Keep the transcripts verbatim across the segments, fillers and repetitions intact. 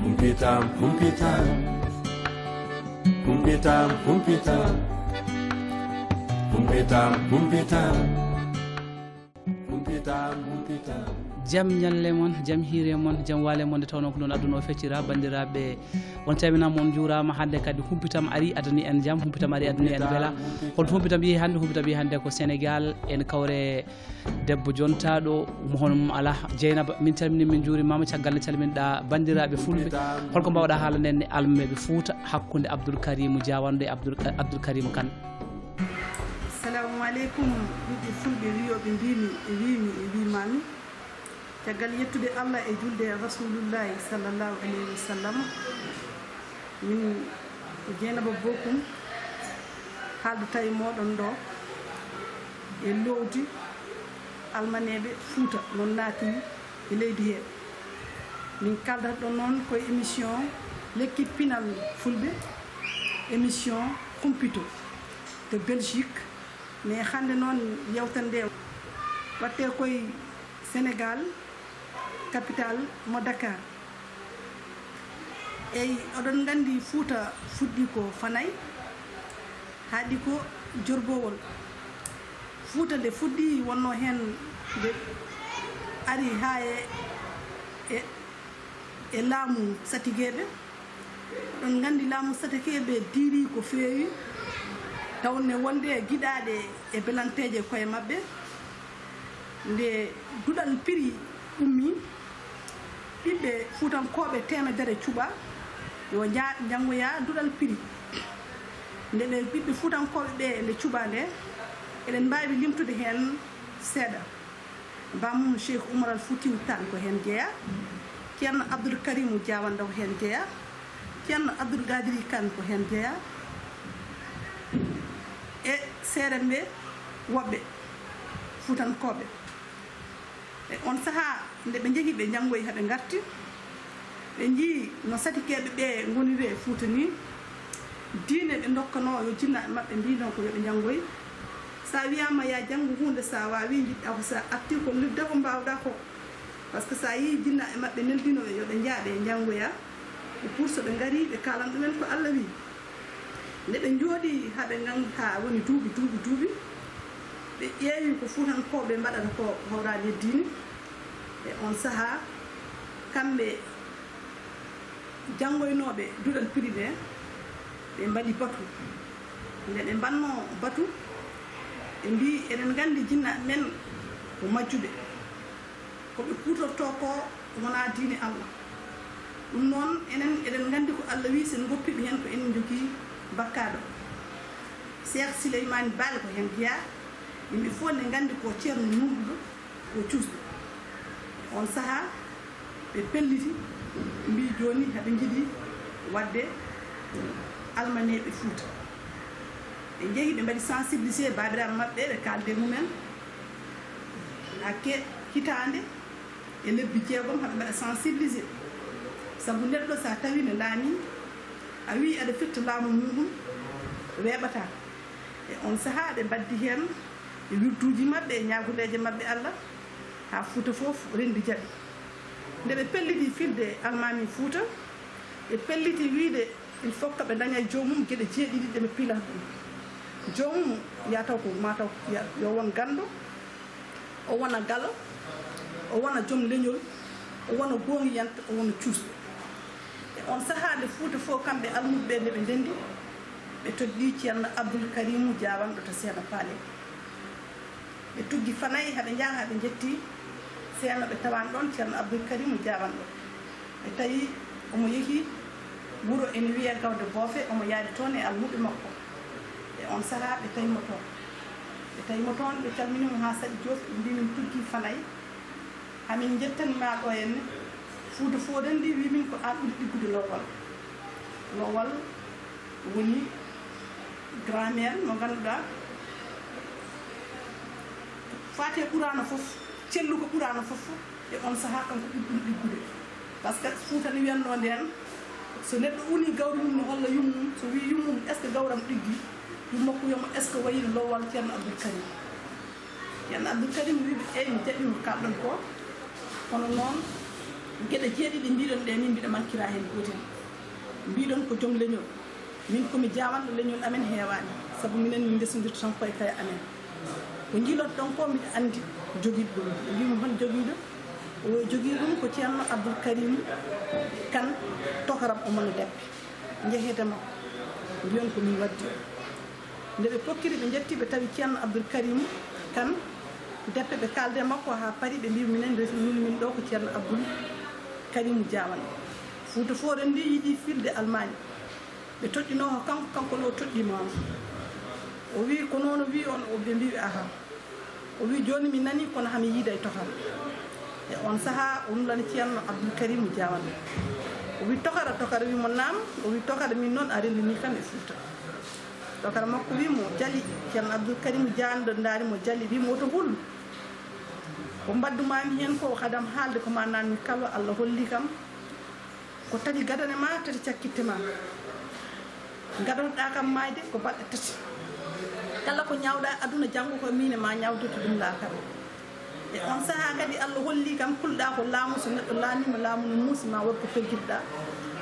Kumpitam, kumpitam. Kumpitam, kumpitam. Kumpitam, kumpitam. Kumpitam, kumpitam. Jam ñalle mon, jam hiire mon, jam waale mon, nde tawnoo ko noon aduna o feccira. Banndiraaɓe, on calminaama, on njuuraama. Hannde kadi Humpitam ari, adani en jam. Humpitam ari, adani en mbela. Holto Humpitam yehi hannde? Humpitam yehi hannde ko Senegaal, en kawre debbo jontaaɗo, mo hono mum alaa. Jeynaba, min calminii, min njuurimaama. Caggal nde calminɗaa banndiraaɓe Fulɓe, holko mbaawɗaa haalande en e almameeɓe Fuuta, hakkunde Abdul Karimu Jaawanɗo e Abdul, Abdul Karimu Kan? Assalamu aleykum, ɓiɓɓe Fulɓe wiyooɓe mbiimi, e wiimi, e wiimaami. Caggal yettude Allah e julde e Rasulullahi sallallahu alayhi wa sallam, min Jeynaba Bokum haaldata e mooɗon ɗo e loowdi almaneeɓe Fuuta, noon naati e leydi he. Min kaaldat ɗo noon ko e émission Lekki Pinal Fulɓe, émission Kumpito to Belgique. Mais hannde noon yewtere nde waɗte koye Senegaal, capital mo Dakar. Eyi, oɗon nganndi Fuuta fuɗɗi ko Fanay, haaɗi ko Jorbowol. Fuuta nde fuɗɗi wonno heen nde ari haa e, e, e laamu Satigeeɓe. Oɗon nganndi laamu Satigeeɓe diiri ko feewi, tawnde wonde giɗaaɗe e belanteeje koye maɓɓe. Nde duɗal piri ummi, ɓiɓɓe Fuutankooɓe teemedere cuɓa yo nja-, njanngoya duɗal piri. Nde ɓe ɓiɓɓe Fuutankooɓe ɓe nde cuɓa nde, eɗen mbaawi limtude heen seeɗa. Bammum Cheikh Oumar Al Foutiyou Tall ko heen jeyaa, Ceerno Abdoul Karimou Diawanɗo ko heen jeyaa, Ceerno Abdoul Gadiri Kane ko heen jeyaa, e seerenɓe woɓɓe Fuutankooɓe. E on sahaa, nde ɓe njehi, ɓe njanngoyi, haa ɓe ngarti, ɓe njii no Satikeeɓe ɓe ngoniri e Fuuta ni. Diine ɓe ndokkanoo yo jinnaaɓe maɓɓe mbiinoo ko yo ɓe njanngoy. So a wiyaama yaa janngu huunde, so a waawii, njiɗɗaa ko, so a artii ko, lidda ko mbaawɗaa ko. Par ce que so a yii jinnaaɓe maɓɓe neldinoo ɓe yo ɓe njaa, ɓe njanngoya, ko pour so ɓe ngarii, ɓe kaalan ɗumen ko Alla wii. Nde ɓe njooɗii haa ɓe ngan-, haa woni duuɓi, duuɓi, duuɓi, ɓe ƴeewi ko Fuutankooɓe mbaɗata ko hawraani e diine. E on sahaa, kamɓe janngoynooɓe duɗal piri ɓe, ɓe mbaɗi batu. Nde ɓe mbaɗnoo batu, ɓe mbii, "Eɗen nganndi jinnaaɓe men ko majjuɓe. Ko ɓe kuutortoo ko wonaa diine Alla. Ɗum noon, enen eɗen nganndi ko Alla wii, so en ngoppii ɓe heen ko enen njogii bakkaaɗo." Seek Sileymaani Baal ko heen jeyaa, yimɓe fof ne nganndi ko ceerno nunɗuɗo, ko cuusɗo. On sahaa, ɓe pelliti, mbii jooni haɓe njiɗi waɗde almaneeɓe Fuuta. Ɓe njehi, ɓe mbaɗi sensibilisé baabiraaɓe maɓɓe, ɓe kaaldi e mumen. Hakke hitaande e lebbi jeegom, haɓe mbaɗa sensibilisé. Sabu neɗɗo, so a tawi ne laamii, a wii aɗa firta laamu muuɗum, weeɓataa. E on sahaa, ɓe mbaddi heen e wirduuji maɓɓe, e ñaaguleeje maɓɓe Alla, haa Fuuta fof renndi jaɓi. Nde ɓe pelliti firde almaami Fuuta, ɓe pelliti wiide il faut que ɓe ndaña e joomum geɗe jeeɗiɗi ɗe ɓe piilata ɗum. Joomum, yaa taw ko, maa taw ya-, yo won ganndo, o wona galo, o wona joom leñol, o wona goongiyanta, o wona cuusɗo. E on sahaa nde Fuuta fof, kamɓe almuɓe ɓe, nde ɓe ndenndi, ɓe toɗɗii Ceerno Abdul Karimu Jaawanɗo to Seeno Paale. Ɓe tuggi Fanay, haa ɓe njaha, haa ɓe njetti Seeno, ɓe tawani ɗoon Ceerno Abdul Karimu Jaawanɗo. Ɓe tawi omo yehi wuro ene wiyee Gawde Boofe, omo yaadi toon e almuɓe makko. E on sahaa, ɓe tawi mo toon. Ɓe tawi mo toon, ɓe calmini mo haa Saɗi Joof, ɓe mbii, "Min tuggi Fanay, haa min njettani ma ɗo henne. Fuuta Fooɗan ndi wii min ko aan ɓuri ɗiggude lowal." Lowal woni grammaire mo ngannduɗaa, faati e Quraana fof, celluka Quraana fof, e on sahaa kanko ɓuri ɗum ɗiggude. Par ce que Fuuta ne wiyatnoo ndeen, so neɗɗo unii gawri mum, ne holla yummum, so wii yummum, "Est-ce que gawram ɗiggi?" Yumma ko wiyamo, "Est-ce que wayino lowal Ceerno Abdul Karim?" Ceerno Abdul Karim wii ɓe, "Eey, mi jaɓii ko kaalɗon ko, kono noon Geɗe jeeɗiɗi mbiɗon ɗe, min mbiɗa mankira heen gootel. Mbiɗon ko joom leñol. Min ko mi jaawanɗo leñol amen heewaani, sabu minen min ndesondirta tan koye kaye amen. Ko njiilotoɗon ko mbiɗa anndi jogiiɗo ɗum. Ɓe mbii mo hol jogiiɗo? O wi jogii ɗum ko Ceerno Abdul Karim Kan tokaram Omano Deppe. Njehete makko, mbiyon ko min waddi on. Nde ɓe pokkiri, ɓe njetti, ɓe tawi Ceerno Abdul Karim Kan Deppe, ɓe kaalde makko haa Pari, ɓe mbii minen resi min min ɗo ko Ceerno Abdul Karim Jaawan. Fuuta Foore ndi yiɗi filde Almaañ. Ɓe toɗɗinoo ko kanko, kanko ne o toɗɗiima on. O wii, "Ko noon o wii on?" O, ɓe mbii ɓe, "Aha." O wii, "Jooni mi nanii, kono hami yiida e tokara." E on sahaa, o nulani Ceerno Abdul Karimu Jaawan. O wii, "Tokara, tokara?" Wii mo, "Naam." O wii, "Tokara, min noon a renndinii kam e Fuuta." Tokara makko wii mo, "Jali." Ceerno Abdul Karimu Jaawan ɗo ndaari mo, jali, wii mo, "Woto hul. Ko mbaɗdu-maa-mi heen ko, hadam haalde ko ma naamni kala, Allah holli kam ko tati gadane ma, tati cakkitte ma. Ngadotoɗaa kam maayde ko balɗe tati. Kala ko ñaawɗaa aduna, janngo ko miin e ma ñaawdirta ɗum laakara." E on sahaa kadi, Allah holli kam, kulɗaa ko laamu, so neɗɗo laamiima laamu no muusi, ma waɗ ko pergirɗaa.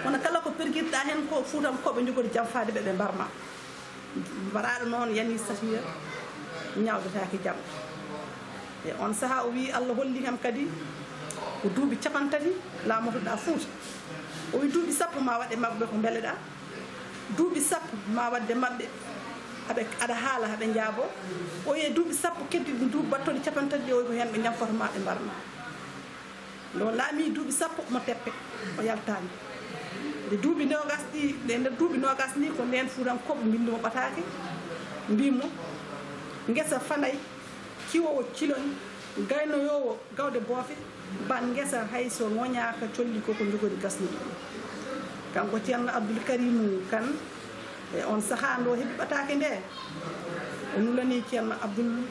Kono kala ko pergirɗaa heen ko, Fuutankooɓe njogori jam faade ɓe, ɓe mbar ma. Mbaraaɗo noon yani satiya, ñaawdataake jam. E on sahaa o wii, Allah holli kam kadi ko duuɓi capantati laamotoɗaa Fuuta. O wii, "Duuɓi sappo ma waɗ e maɓɓe ko mbeleɗaa. Duuɓi sappo ma waɗ e maɓɓe aɓe, aɗa haala, aɓe njaaboo." O wii, "Duuɓi sappo keddiiɗi, duuɓi baɗtooɗi capantati ɗi, o wii ko heen ɓe njamfoto ma, ɓe mbar ma." Nde o laamii duuɓi sappo, omo teppe, o yaltaani. Nde duuɓi noogas ɗi, nde nder duuɓi noogas ni, ko ndeen Fuutankooɓe mbinndi mo ɓataake, mbii mo, "Ngesa fanay, ciwoowo ciloñ, gaynoyoowo gawde boofe, ban ngesa hay so ŋoñaaka colli ko ko njogori gasnude." Kanko Ceerno Abdul Karimu Kan, e on sahaa nde o heɓi ɓataake nde, o nulanii Ceerno Abdul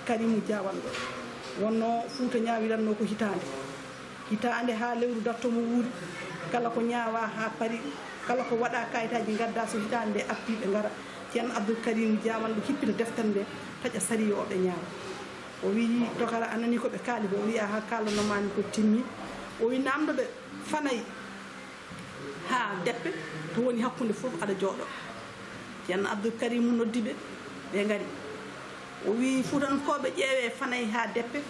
Karimu Jaawanɗo. Wonnoo Fuuta ñaawiratnoo ko hitaande. Hitaande haa lewru darto mo wuuri, kala ko ñaawaa haa pari, kala ko waɗaa kaayitaaji ngaddaa, so hitaande nde appii ɓe ngara, Ceerno Abdul Karimu Jaawanɗo hippita deftere nde, taƴa sariya o ɓe ñaawa. O wii, "Tokara, a nanii ko ɓe kaali ko?" O wii, "Aha, kaalanomaami ko timmi." O wii, "Naamndo ɓe fanay haa Deppe, to woni hakkunde fof aɗa jooɗo." Ceerno Abdul Karimu noddi ɓe, ɓe ngari. O wii, "Fuutankooɓe, ƴeewee fanay haa Deppe,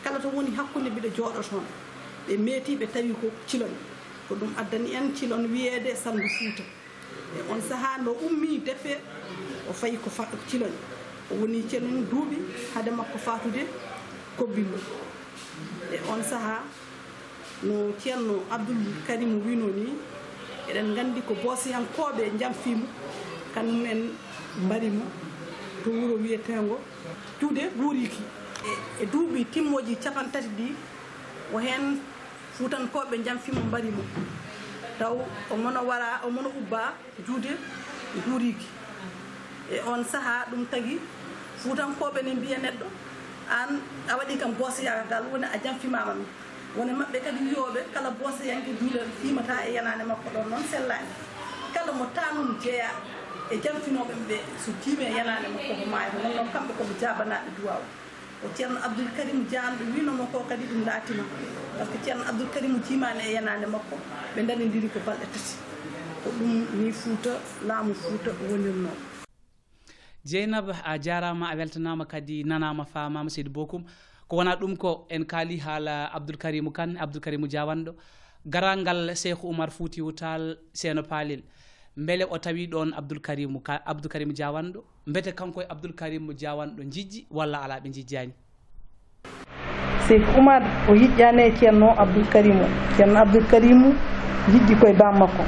kala to woni hakkunde mbiɗo jooɗo toon." Ɓe meeti, ɓe tawi ko cilon. Ko ɗum addani en cilon wiyeede Salndu Fuuta. E on sahaa, nde o ummii Deppe, o fayi ko fa-, cilon. O woni cilon duuɓi hade makko faatude, kobbi mo. E on sahaa, no Ceerno Abdul Karimu wiynoo nii, eɗen nganndi ko Boosiyankooɓe njamfii mo, kañum en mbari mo to wuro wiyeteengo Juude Guuriiki. E, e duuɓi timmooji capantati ɗi, o heen Fuutankooɓe njamfii mo, mbari mo. Taw omono wara, omono ubba Juude Guuriiki. E on sahaa, ɗum tagi Fuutankooɓe ne mbiya neɗɗo, "Aan a waɗii kam boosiyaagal, woni a jamfimaama mi." Won e maɓɓe kadi wiyooɓe, kala boosiyanke juula fiimata e yanaande makko, ɗoon noon sellaani. Kala mo taanum jeyaa e jamfinooɓe ɓe, so jiimi e yanaande makko, ko maayata. Noon noon, kamɓe ko ɓe jaabanaaɓe duwaaw. Ko Ceerno Abdul Karim Jaawanɗo wiynoo mo ko kadi, ɗum laatima. Par ce que Ceerno Abdul Karim jiimaani e yanaande makko, ɓe ndanindiri ko balɗe tati. Ko ɗum nii Fuuta, laamu Fuuta wonirnoo. Jeynaba, a jaaraama, a weltanaama, kadi nanaama, faamaama, seydi Bokum. Ko wonaa ɗum ko en kaali haala Abdul Karimu Kan, Abdul Karimu Jaawanɗo, garal ngal Seeku Umar Fuutiyu Taal, Seeno Paalel. Mbele o tawi ɗoon Abdul Karimu Ka-, Abdul Karimu Jaawanɗo? Mbete kanko e Abdul Karimu Jaawanɗo njijji walla alaa, ɓe njijjaani? Seeku Umar o yiɗƴaani e Ceerno Abdul Karimu. Ceerno Abdul Karimu yiɗi koye baam makko.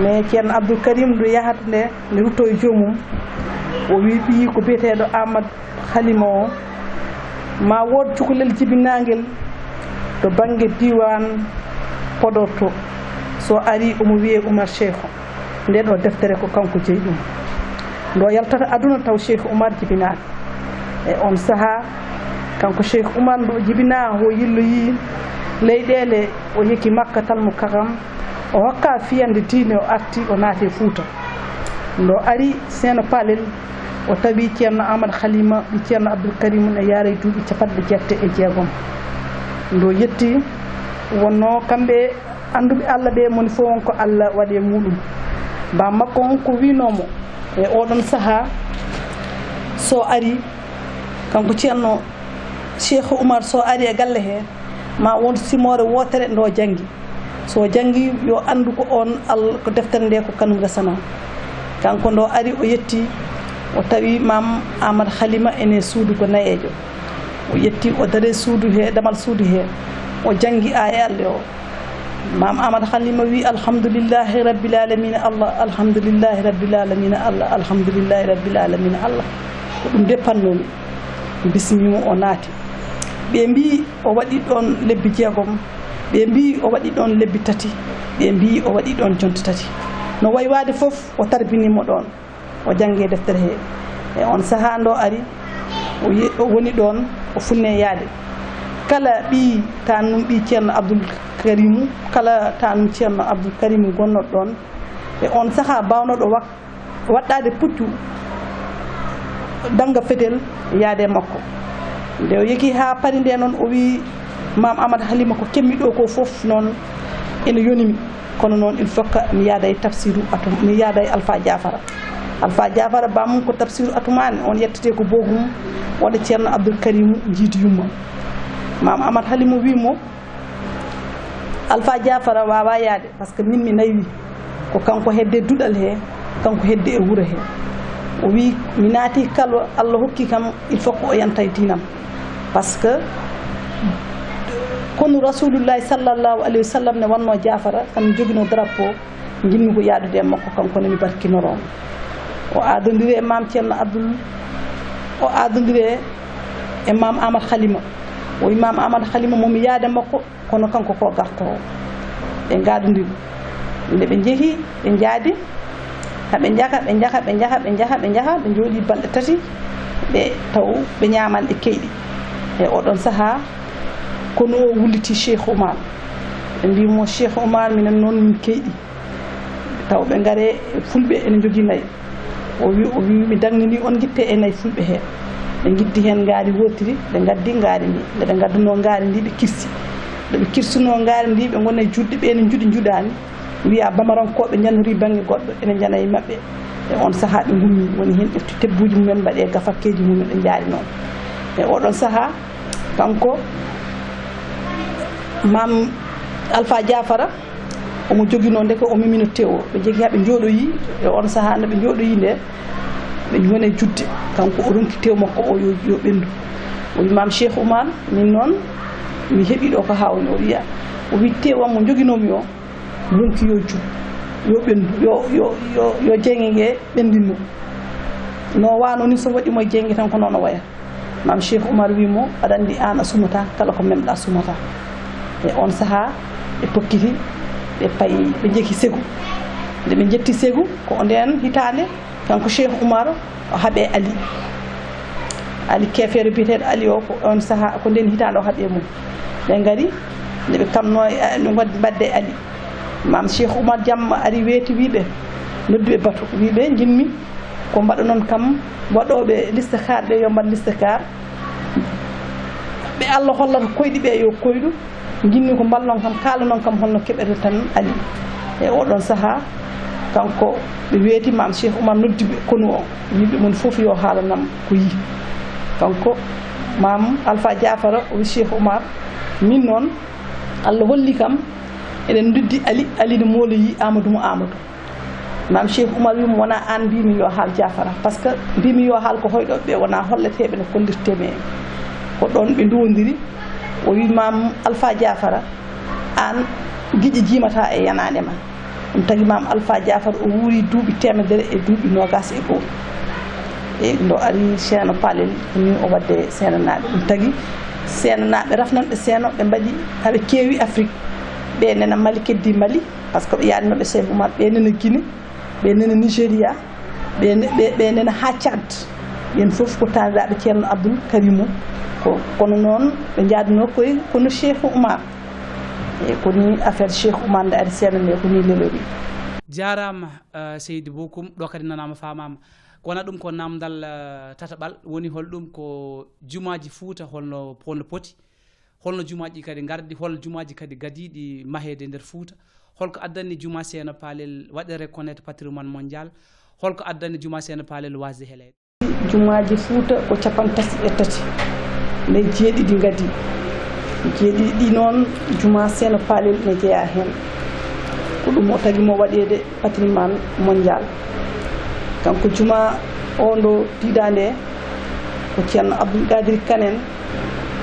Mais Ceerno Abdul Karimu nde yahata nde, nde ruttoo e joomum, o wii ɓiyi ko biyeteeɗo Aamadu Halima o, ma wood cukalel jibinaangel to bannge diiwaan Podor to. So arii, omo wiyee Umar Seeku. Nde ɗo deftere ko kanko jeyi ɗum. Ndo yaltata aduna taw Seeku Umar jibinaaka. E on sahaa, kanko Seeku Umar, nde o jibinaa, o yilloyii leyɗeele, o yehii Makkatal Mukarram, o hokkaa fiyande diine, o arti, o naati e Fuuta. Ndo ari Seeno Paalel, o tawi Ceerno Aamadu Halima, ɓii Ceerno Abdul Karimu, ne yaara e duuɓi capanɗe jeetati e jeegom. Ndo yetti, Wonno kamɓe annduɓe Allah ɓe, moni fof won ko Allah waɗi e muɗum. Ba makko on ko winoomo e oɗon sahaa, so ari, kanko Ceerno Cheikh Oumar, so ari e galle he, ma won simoore wootere ndo janngi. So janngi, yo anndu ko on Al-, ko deftere nde ko kanum resano. Kanko ndo ari, o yetti, o tawi Maam Ahmad Halima ene suudu ko nayeejo. O yetti, o dari suudu he, damal suudu he. O janngi aaya Allah o. Maam Ahmad Halima wi, "Alhamdulillahi Rabbil Alamina Allah, Alhamdulillahi Rabbil Alamina Allah, Alhamdulillahi Rabbil Alamina Allah." Ko ɗum deppannomi. Bismimo, o naati. Ɓe mbi o waɗi ɗon lebbi jeegom. Ɓe mbi o waɗi ɗon lebbi tati. Ɓe mbi o waɗi ɗon jonte tati. No waywaade fof, o tarbinimo ɗon. O jannge deftere he. E on sahaa ndo ari, o ye-, o woni ɗon, o funne yaade. Kala ɓii taanum ɓii Ceerno Abdul Karimu, kala taanum Ceerno Abdul Karimu gonnoɗo ɗon, e on sahaa baawnoɗo wak-, waɗɗaade puccu, dannga fetel, yaade e makko. Nde o yehi haa Pari nde noon, o wi, "Maam Ahmad Halima, ko kemmi ɗo ko fof noon ene yonimi. Kono noon, il faut que mi yaada e tafsiru Atum-, mi yaada e Alfa Jafara. Alfa Jafara, bamum ko tafsiru Atumaani, on yettete ko bohum, wona Ceerno Abdul Karimu jiidi yumma." Maam Ahmad Halima wi mo, "Alfa Jafara waawa yaade, par ce que min mi naywi. Ko kanko hedde duɗal he, kanko hedde e wuro he." O wi, "Mi naati kala Allah hokki kam, il faut que o yanta e diinam. Par ce que konu Rasulullahi sallallahu alayhi wa sallam ne wonno Jafara, kam joginoo drapeau, njiɗmi ko yaadude e makko, kanko ne mi barkinoro mo." O aadondiri e Maam Ceerno Abdul, o aadondiri e Maam Ahmad Halima. O wi Maam Ahmad Halima, "Mo mi yaade makko, kono kanko ko gartoowo." Ɓe ngaadondiri. Nde ɓe njehi, ɓe njaadi, haa ɓe njaka, ɓe njaka, ɓe njaka, ɓe njaka, ɓe njaka, ɓe njooɗi balɗe tati, ɓe taw ɓe ñaaman, ɓe keyɗi. E oɗon sahaa, konu o wulliti Cheikh Oumar. Ɓe mbi mo, "Cheikh Oumar, minen noon min keyɗi. Taw ɓe ngare fulɓe ene njogii nayi." O wi, o wi, "Mi dagnini on, ngitte e nayi fulɓe he." Ɓe ngitti heen ngaari wootiri, ɓe ngaddi ngaari ndi. Nde ɓe ngaddunoo ngaari ndi, ɓe kirsi. Nde ɓe kirsunoo ngaari ndi, ɓe ngoni e juɗde, ɓe ene njuɗi njuɗaani. Wiya bamarankooɓe njanorii bannge goɗɗo, ene njana e maɓɓe. E on sahaa ɓe ngummi, woni heen ƴefti tebbuuji mumen, mbaɗi e gafakkeeji mumen, ɓe njaari noon. E oɗon sahaa, kanko Maam Alfa Jafara, omo joginoo ndeke o mimino tew o. Ɓe njogii haa ɓe njooɗoyi, e on sahaa no ɓe njooɗoyi nde, ɓe ngoni e juɗde. Kanko o ronki tew makko o yo, yo ɓenndu. O wi, "Maam Cheikh Oumar, min noon mi heɓi ɗo ko haawnoo." O wiya, o wi, "Tew am mo njoginoomi o, ronki yo juɗ, yo ɓenndu, yo, yo, yo, yo jeynge nge ɓenndinno." No waano ni, so waɗi mo e jeynge tan ko noon o waya. Maam Cheikh Oumar wi mo, "Aɗa anndi aan a sumataa, kala ko memɗa sumataa." E on sahaa, ɓe pokkiti, ɓe payi, ɓe njeki Segu. Nde ɓe njetti Segu, ko ndeen hitaande, kanko Cheikh Oumar, o haɓe Ali. Ali Keefeero biyeteeɗo Ali o, ko on sahaa, ko ndeen hitaande o haɓe mum. Ɓe ngari, nde ɓe kamnoo e, no ngaddi mbadde e Ali. Maam Cheikh Oumar jamma ari weeti, wi ɓe, noddi ɓe batu, wi ɓe, "Njiɗmi ko mbaɗanon kam waɗooɓe listikaar ɓe, yo mbaɗ listikaar. Ɓe Allah hollata koyɗi ɓe, yo koyɗu. Njiɗmi ko mbalnon kam, kaalanon kam holno keɓeten Ali." E oɗon sahaa, kanko ɓe weeti, Maam Cheikh Oumar noddi ɓe, konu o, wi ɓe, "Mon fof yo haalanam ko yii." Kanko Maam Alfa Jafara o wi Cheikh Oumar, "Min noon, Allah holli kam, eɗen nduddi Ali, Ali ne mooloyi Amadou mo Amadou." Maam Cheikh Oumar wi mo, "Wonaa aan mbimi yo haal Jafara, par ce que mbimi yo haal ko hoyɗooɓe ɓe, wonaa holleteeɓe no kollirtee mi en." Ko ɗoon ɓe nduwondiri, o wi, "Maam Alfa Jafara, aan giƴe jiimataa e yanaande ma." Ɗum tagi Maam Alfa Jafara o wuuri duuɓi teemedere e duuɓi noogaas e goo. E ndo ari Ceerno Palel, ko nii o waɗde Seenanaaɓe. Ɗum tagi Seenanaaɓe rafnanɓe Seeno, ɓe mbaɗi, haɓe keewi Afrik. Ɓe nena Mali, keddi Mali, par ce que ɓe yaadinooɓe Cheikh Oumar, ɓe nena Guinée, ɓe nena Nigéria, ɓe ne-, ɓe, ɓe nena haa Tchad. Ɓeen fof ko taaniraaɓe Ceerno Abdul Karimu. Ko, kono noon ɓe njaadunoo koye kono Cheikh Oumar. E ko nii affaire Cheikh Oumar nde ari Seeno nde, ko nii lelori. Jaaraama, eh, Seydi Bokum, ɗo kadi nanaama, faamaama. Ko wona ɗum ko naamndal, eh, tataɓal, woni hol ɗum ko jumaaji Fuuta, holno, holno poti? Holno jumaaji kadi ngardi, hol jumaaji kadi gadiiɗi maheede nder Fuuta? Holko addani juma Seeno Paalel waɗe reconnaître patrimoine mondial? Holko addani juma Seeno Paalel wasde heleede? Jumaaji Fuuta ko capanɗe tati e tati, nde jeeɗiɗi ngadii. Jeeɗiɗi ɗi noon, juma Seeno Paalel ne jeyaa heen. Ko ɗum o tagi mo waɗeede patrimoine mondial. Kanko juma o ndo diidaande, ko Ceerno Abdoul Qadir Kane en,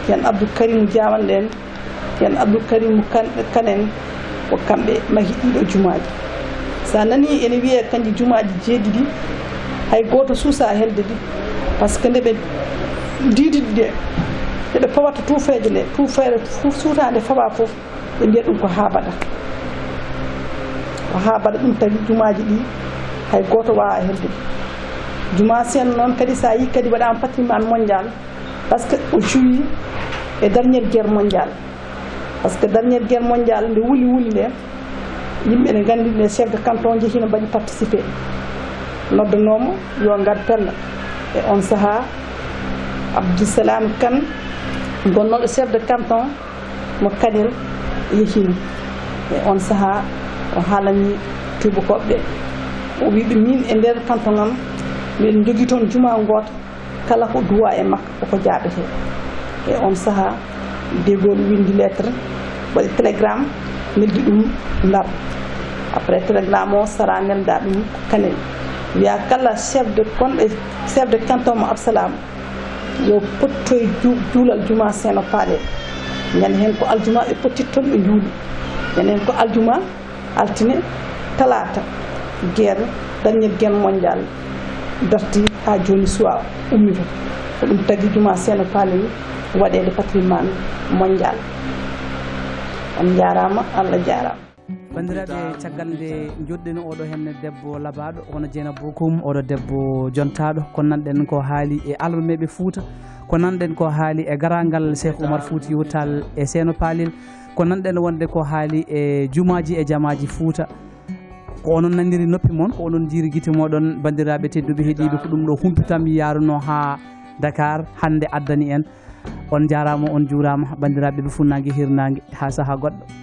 Ceerno Abdoul Karim Diawande en, Ceerno Abdoul Karim Kane en, ko kamɓe mahi ɗiɗo jumaaji. So a nanii ene wiyee kanji jumaaji jeeɗiɗi, hay gooto suusaa helde ɗi, par ce que nde ɓe diidiɗi ɗe, nde ɓe powata tuufeeje ɗe, tuufeere fu-, suutaande fawa fof, ɓe mbiya ɗum ko haa baɗa. Ko haa baɗa ɗum tagi jumaaji ɗi, hay gooto waawaa helde ɗi. Juma Seeno noon kadi, so a yii kadi waɗaama patrimoine mondial, par ce que o joue e dernière guerre mondiale. Par ce que dernière guerre mondiale nde wuli wuli nde, yimɓe ne nganndi nde chef de canton jehi no mbaɗi participé. Noddanoomo yo ngar pella. E on sahaa, Abdou Salam Kane, gonnooɗo chef de canton mo Kanel, yehino. E on sahaa, o haalani tuubakooɓe ɓe. O wiɓe, min e nder canton am, miɗen njogii toon juma ngoota, kala ko duwa e makka koko jaabetee. E on sahaa, De Gaulle winndi lettre, waɗi télégramme, neldi ɗum Ndar. Après télégramme o, sara nelda ɗum Kanel. Wiya kala chef de kon-, chef de canton mo Absalam, yo pottoy ju-, juulal juma Seeno Paalel. Ñande heen ko aljuma ɓe pottit toon ɓe juuli. Ñande heen ko aljuma, altine, talaata, guerre, dernière guerre mondiale darti haa jooni suwaa ummito. Ko ɗum tagi juma Seeno Paalel waɗeede patrimoine mondial. On njaaraama, Allah jaaraama. Banndiraaɓe, caggal nde njoɗɗen oɗo heen debbo labaaɗo, hono Jeynaba Bokum, oɗo debbo jontaaɗo, ko nanɗen ko haali e almameeɓe Fuuta, ko nanɗen ko haali e garaangal Cheikh Oumar Foutiyou Tall e Seeno Paalel, ko nanɗen wonde ko haali e jumaaji e jamaaji Fuuta. Ko onon naniri noppi mon, ko onon jiiri gite moɗon, banndiraaɓe tedduɓe heɗiiɓe, ko ɗum ɗo humpitam yaarunoo haa Dakar hannde addani en. On njaaraama, on njuuraama, banndiraaɓe ɓe funnaange hirnaange, haa sahaa goɗɗo.